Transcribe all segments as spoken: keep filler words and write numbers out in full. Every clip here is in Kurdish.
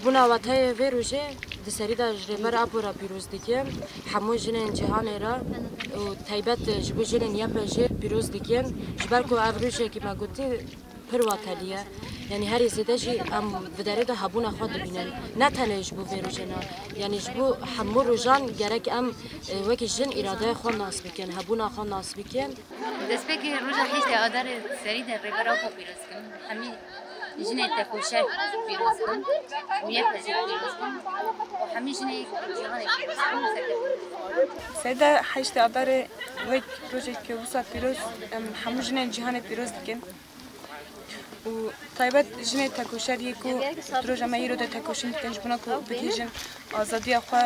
Bûna wateyê vê rojê di serî de ji Rêber Apo re pîroz dikin. Hemû jinên cîhanê re û taybet ji bo jinên Y P G pîroz dikin. Ji ber ku ev rojekî me gotî pir watelî ye. Yanî herî zêde jî em bi derê de hebûna xwe dibînin. Ne tenê ji bo vê rojê ne. Yanî ji bo hemû rojan gerek em, e, wekî jin îradeya xwe nas bikin, hebûna xwe nas bikin. Destpêkê roja heştê Adarê serî de Rêber Apo pîroz dikim. Hemî jinê tekoşer pîroz dikim û Y P G pîroz dikim û hemî jinê cîhanê pîroz dikim. Serî de heştê Adarê wek rojeke wisa pîroz em hemû jinên cîhanê pîroz dikin. Û taybet jinê tekoşer yê ku di roja me îro de tekoşîn dikin ji bona ku bigihîjin azadiya xwe,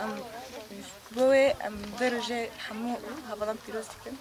em, ji bo wê em vê rojê hemû hevalan pîroz dikin.